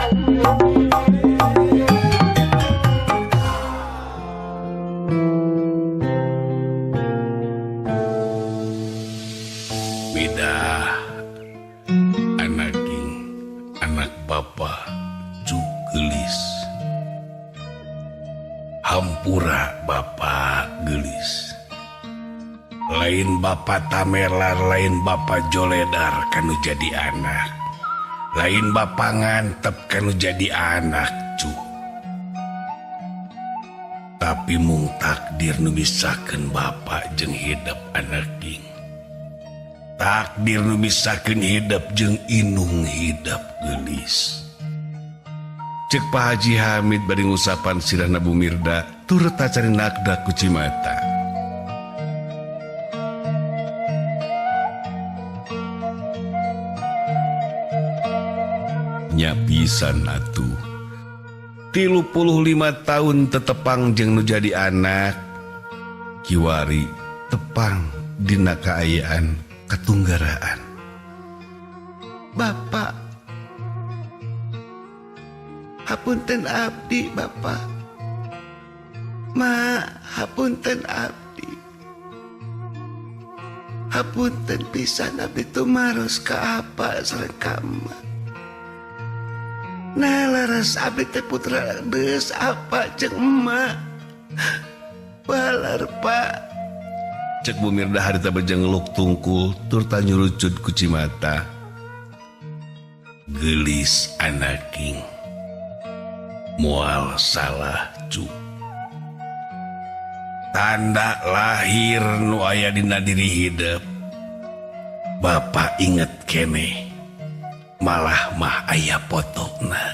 Midah anaking anak bapa cu geulis. Hampura bapa geulis. Lain bapa Tamerlan, lain bapa Joledar kanu jadi anak. Lain bapa ngantep kanu jadi anak cu. Tapi mung takdir nu misakeun bapa jeung hidep anaking. Takdir nu misakeun hidep jeung inung hidep geulis. Cek Pak Haji Hamid bari ngusapan sirahna Bu Mirda turta carinakda ku cimata. Nya pisan atuh. 35 tahun tetepang jeung nu jadi anak. Kiwari tepang dina kaayaan katunggaraan. Bapak, hapunten abdi Bapak. Ma, hapunten abdi. Hapunten pisan abdi tumaros ka apa sareng ka emak. Nah laras abdi teh putra geus apa jeung emak. Balar Pak. Cek Bu Mirda harita bejengluk tungkul turta nyurucut ku cimata. Geulis anaking. Moal salah cu. Tanda lahir nu aya dina diri hidep. Bapak inget keneh. Malah mah aya potona.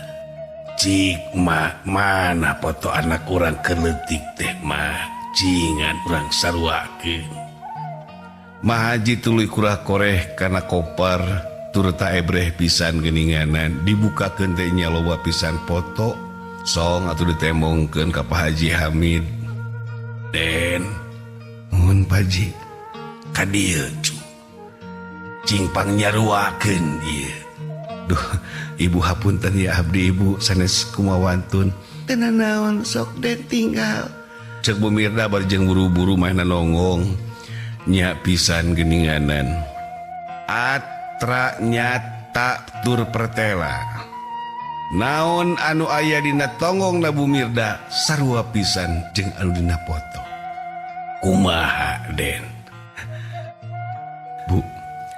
Cik ma mana foto anak urang keleutik teh mah cingan urang saruakeun. Mahaji tuluy kurah koreh kana kopar turta ebreh pisan geuninganan dibukakeun teh nya loba pisan foto song atuh ditembongkeun ka Pak Haji Hamid. Den mun Pak Haji ka dieu cu. Cing pangnyaruakeun ieu. Duh, ibu hapunten ya abdi ibu sanes kumawantun. Teu nanaon sok den tinggal. Cek Bu Mirda bari jeung buru-buru mahna nonggong. Nya pisan geuninganan. Atra nyata tur pertela. Naon anu aya dina tonggong na Bu Mirda sarua pisan jeung anu dina foto. Kumaha den? Bu,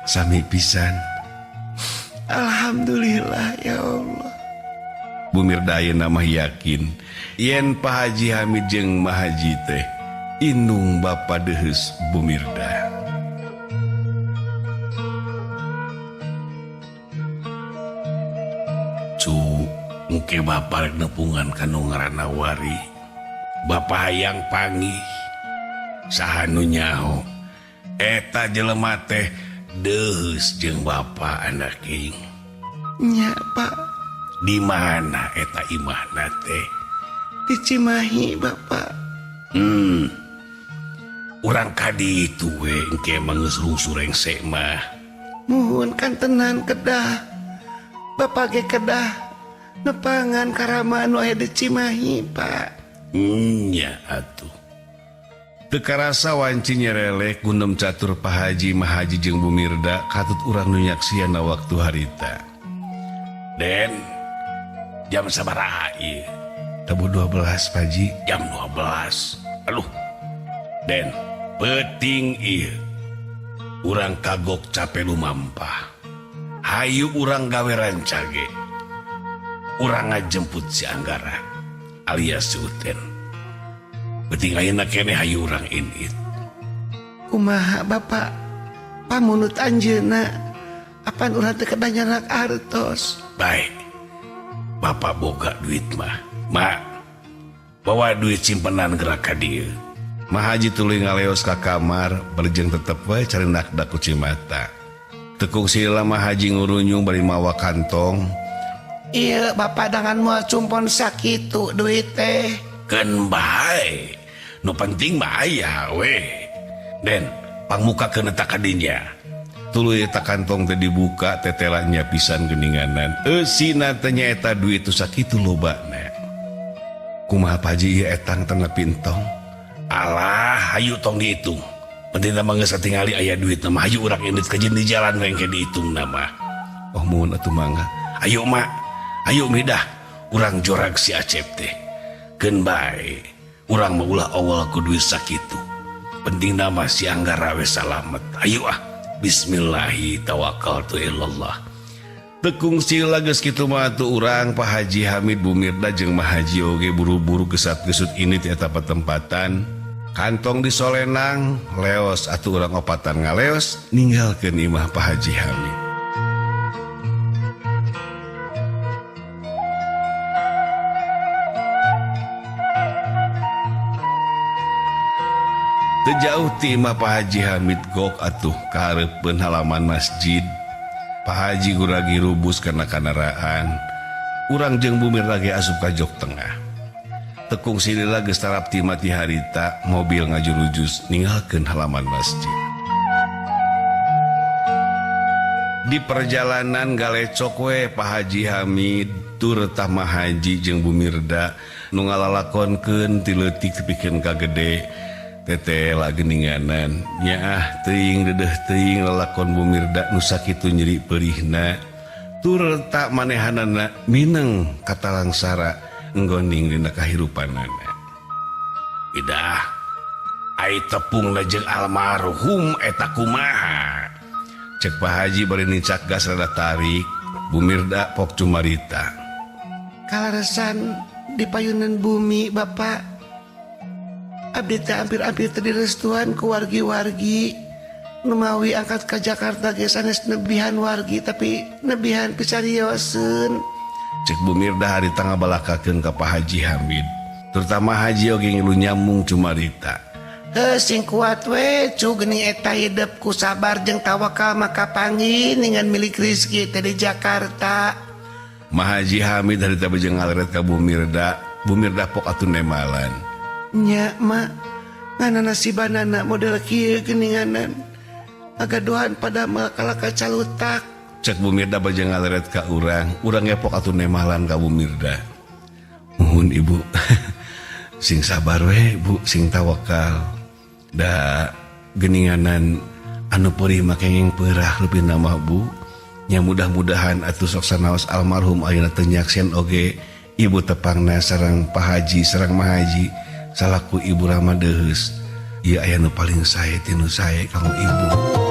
sami pisan. Alhamdulillah ya Allah. Bu Mirda ayeuna mah yakin yen Pak Haji Hamid jeung Mahaji teh indung bapa deheus Bu Mirda. Cu, engke bapa rek nepungan ka nu ngaranna Wari. Bapa hayang panggih. Saha nu nyaho? Eta jelema teh deheus jeung bapa anaking. Nya, Pak. Di mana eta imahna teh? Di Cimahi, Bapak. Urang ka ditu we engke mah geus rungsur rengse mah. Muhun kan tenan kedah. Bapak ge kedah nepangan karama anu aya di Cimahi, Pak. Nya atuh. Teu karasa wanci nyerelek gundem catur Pak Haji Mahaji jeung Bu Mirda katut urang nu nyaksian waktu harita. Den, jam sabaraha ieu? Tabuh 12, Pak Haji. Jam 12. Aduh. Den, peuting ieu. Urang kagok cape lumampah. Hayu urang gawe rancage. Urang ngajemput si Anggara alias si Uten. Penting ayeuna keneh hayu urang indit. Kumaha Bapak? Pamunut anjeunna. Apan urang teh kedah nyarak artos. Baik. Bapak boga duit mah. Mak, bawa duit simpenan gerak ka dieu. Mahaji tuluy ngaleos ka kamar, berjeng tetep we carindak da ku cimata. Tekung sila Mahaji ngurunyung bari mawa kantong. Ieu Bapak dangan moal cumpon sakitu duit teh. Keun bae. Nu penting mah aya we. Den, pangmukakeun eta ka dinya. Tuluy eta kantong teh dibuka tetelanya pisan geninganan. Eusina teh nyaeta duit tu sakitu lobana. Kumaha Pak Haji ieu etang teh nepi entong? Alah, hayu tong dihitung. Penting mah geus katingali aya duit mah hayu urang indit kajeun di jalan we engke dihitung mah. Oh muhun atuh mangga. Ayo mak, ayo midah urang jorag si Acep teh. Keun bae, urang mah ulah awal ku duit sakitu. Penting nama si Anggara we salamet. Ayo ah. Bismillahi tawakkaltu ilallah. Tekung sila geus kitu mah atuh urang Pak Haji Hamid Bu Mirda jeung Mah Haji oge buru-buru gesat-gesut ini ti eta patempatan. Kantong di solenang leos atuh urang opatan ngaleos ninggalkeun imah Pak Haji Hamid. Teu jauh ti imah Pak Haji Hamid gok atuh kahareupeun halaman masjid. Pak Haji guragi rubus kana kandaraan. Urang jeung Bu Mirda ge asup ka jok tengah. Tekung silila geus tarap ti mati harita mobil ngajurujus ninggalkeun halaman masjid. Di perjalanan galecok we Pak Haji Hamid tur tah Mah Haji jeung Bu Mirda nu ngalalakonkeun ti leutik pikeun ka gede. Tetela geninganan nyaah teuing dedeh teuing lalakon Bu Mirda nu sakitu nyeri peurihna tur tak manehanana mineng katalangsara enggoning dina kahirupanana. Idah ai tepungna jeung almarhum eta kumaha? Cek Pak Haji bari nincak gas rada tarik, Bu Mirda pok cumarita. Kalaresan di payunan bumi Bapak. Abdi teh hampir-hampir teu direstuan ku wargi-wargi. Numawi angkat ka Jakarta ge sanes nebihan wargi tapi nebihan picarioseun. Cek Bu Mirda harita ngabalakakeun ka Pak Haji Hamid. Terutama Haji oge ngilu nyambung cumarita. Heuh sing kuat we cu geuning eta hidep ku sabar jeung tawakal maka panggih ningan milik rizki teh di Jakarta. Mah Haji Hamid harita bejeng ngaleret ka Bu Mirda. Bu Mirda pok atuh nemalan. Nya mak ngana nasibanana model kieu geuninganan. Agaduhan pada kalaka calutak. Cek Bu Mirda bajeng ngaleret ka urang, urang ngepok atuh nemalan ka Bu Mirda. Muhun ibu. Sing sabar we Bu, sing tawakal. Da geuninganan anu peurih mah kenging peurah leuwih nama Bu. Nya mudah-mudahan atuh sok sanaos almarhum ayeuna teu nyaksen oge ibu tepangna sareng Pak Haji sareng Mah Haji salaku ibu Rama deheus. Ieu aya nu paling sae ti nu sae kanggo ibu.